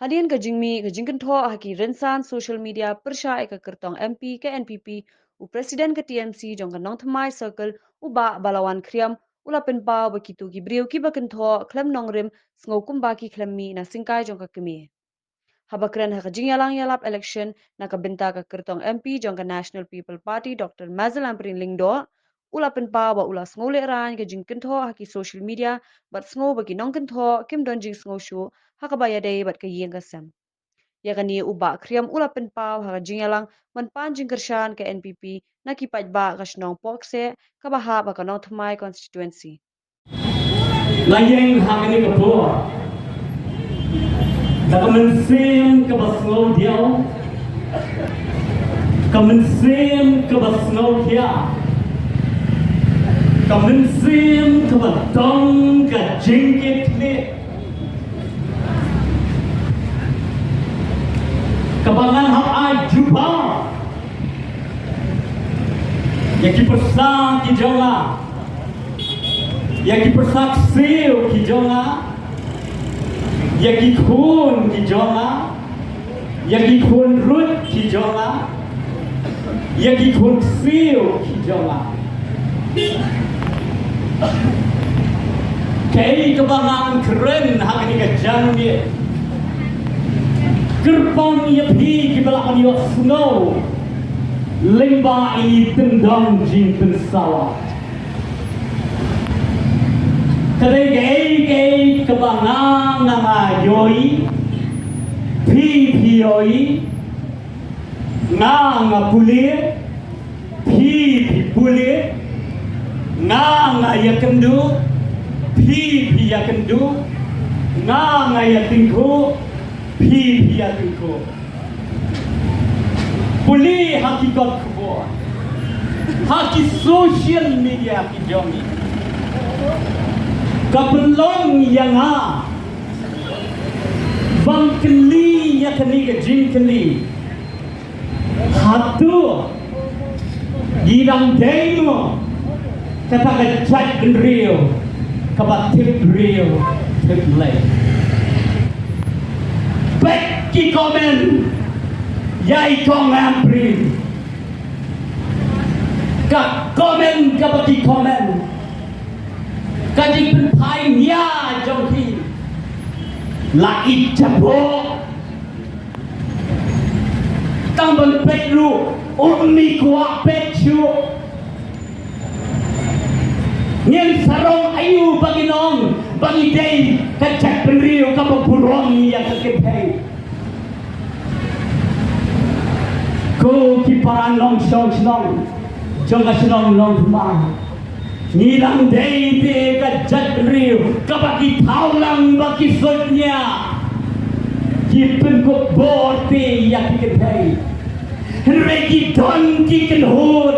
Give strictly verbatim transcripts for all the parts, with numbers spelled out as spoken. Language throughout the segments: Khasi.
Hadien ka jingmih ka jingkynthoh ha ki rynsan social media pyrshah ïa ka kyrtong M P ka N P P, u President ka T M C jong ka Nongthymmai Circle, u Bah Balawan Khriam, u la pynpaw ba kito ki briew kiba kynthoh khlem nongrim sngew kumba ki khlem mih na syngkai jong ka kmie. Haba kren ha ka jingïalang ïalap election na ka bynta ka kyrtong M P jong ka National People Party, Doctor Mazel Ampareen Lyngdoh, u la pynpaw ba u la sngewlehrain ka jingkynthoh ha ki social media bad sngew ba ki nongkynthoh kim don jingsngew shuh ha kaba ïadei bad ka ïing ka sem. Ïa kane u Bah Khriam u la pynpaw ha ka jingïalang ban pan jingkyrshan ka N P P na ki paidbah ka shnong Pohkseh kaba hap ha ka Nongthymmai constituency. La ïeng ha kane ka por da ka mynsiem kaba sngewdiaw, ka mynsiem kaba sngewkhia, ka mynsiem kaba don ka jingkitkhlieh, kaba ngan hap ai jubab ïa ki pyrsa ki jong nga, ïa ki pyrsa ksiew ki jong nga, ïa ki khun ki jong nga, ïa ki khun ruh ki jong nga, ïa ki khun ksiew ki jong nga. Kaei kaba ngan kren ha kane ka janmiet, kyrpang ïa phi kiba lah ban ïohsngew lyngba ine i tyndong jingpynsawa. Ka dei kaei kaei kaba nga nga ïohi, phi phi ïohi, nga nga pule, phi phi pule, nga nga ïakynduh, phi phi ïakynduh, nga nga ïatyngkhuh, phi phi ïatyngkhuh. Pule ha ki kot khubor, ha ki social media ki jong ngi, ka pynlong ïa nga ban kylli ïa kane ka jingkylli. Hato ngi dang dei mo kata ka jaitbynriew kaba tip briew tip Blei? Peit ki comment ïa i Kong Ampareen. Ka comment kaba ki comment, ka jingpynphai nia jong ki la i jaboh. Tang ban peit ruh um i kwah peit shuh. Ngin sarong aïu ba ngin ong ba ngi dei ka jaitbynriew kaba burom ïa ka kynthei. Ko ki para nongshong shnong jong ka shnong Nongthymmai, ngi dang dei te ka jaitbynriew kaba ki thaw lang ba ki sot nia, ki pynkup bor te ïa ki kynthei. Hynrei ki don ki kynhun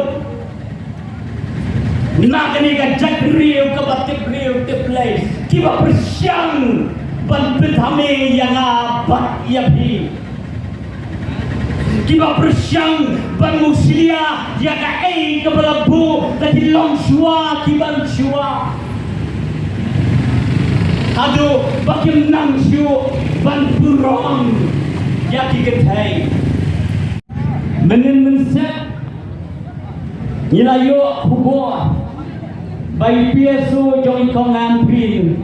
na kane ka jaitbynriew kaba tip briew tip Blei, kiba pyrshang ban pynthame ïa nga bad ïa phi. Kiba pyrshang ban mushlia ïa kaei kaba la buh da ki longshuwa ki banshuwa, haduh ba kim nang shuh ban burom ïa ki kynthei. Mynnin mynstep ngi la ïoh khubor ba i P S O jong i Kong Ampareen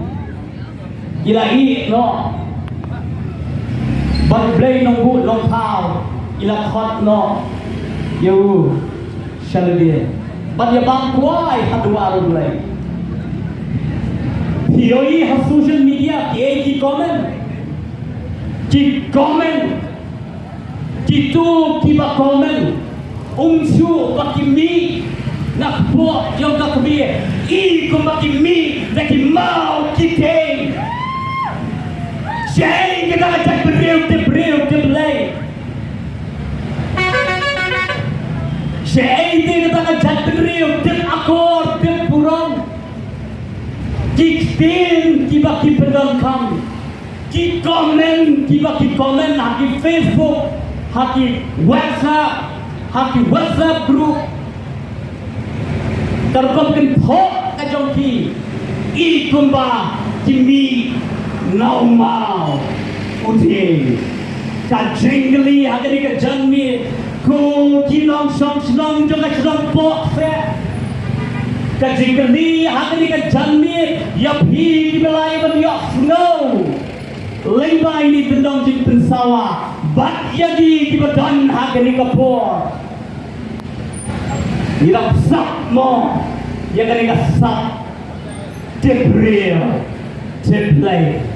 i la ïeh noh bad Blei Nongbud Nongthaw i la khot noh ïa u sha lade bad ïa bam kwai ha duwar U Blei. Phi ïohi ha social media kiei ki comment, ki comment. Kito kiba comment, um shuh ba ki mih na kpoh jong ka kmie, i kumba ki mih na ki maw ki tei. Shaei kata ka jaitbynriew tip briew tip Blei? Shaei kata ka jaitbynriew tip akor tip burom? Ki ktien kiba ki pyndonkam, ki comment kiba ki comment ha ki Facebook, ha ki WhatsApp, ha ki WhatsApp group. Ka rukom kynthoh ka jong ki, i kumba ki mih na u maw u Te ka jingkylli ha kane ka janmiet, ko ki nongshong shnong jong ka shnong Pokpheh. Ka jingkylli ha kane ka janmiet ïa phi kiba la ïa ban ïohsngew lyngba ine i tyndong jingpynsawa bad ïa ki kiba don ha kane ka por. Ngi la sap mo ïa kane ka sap tip briew tip Blei.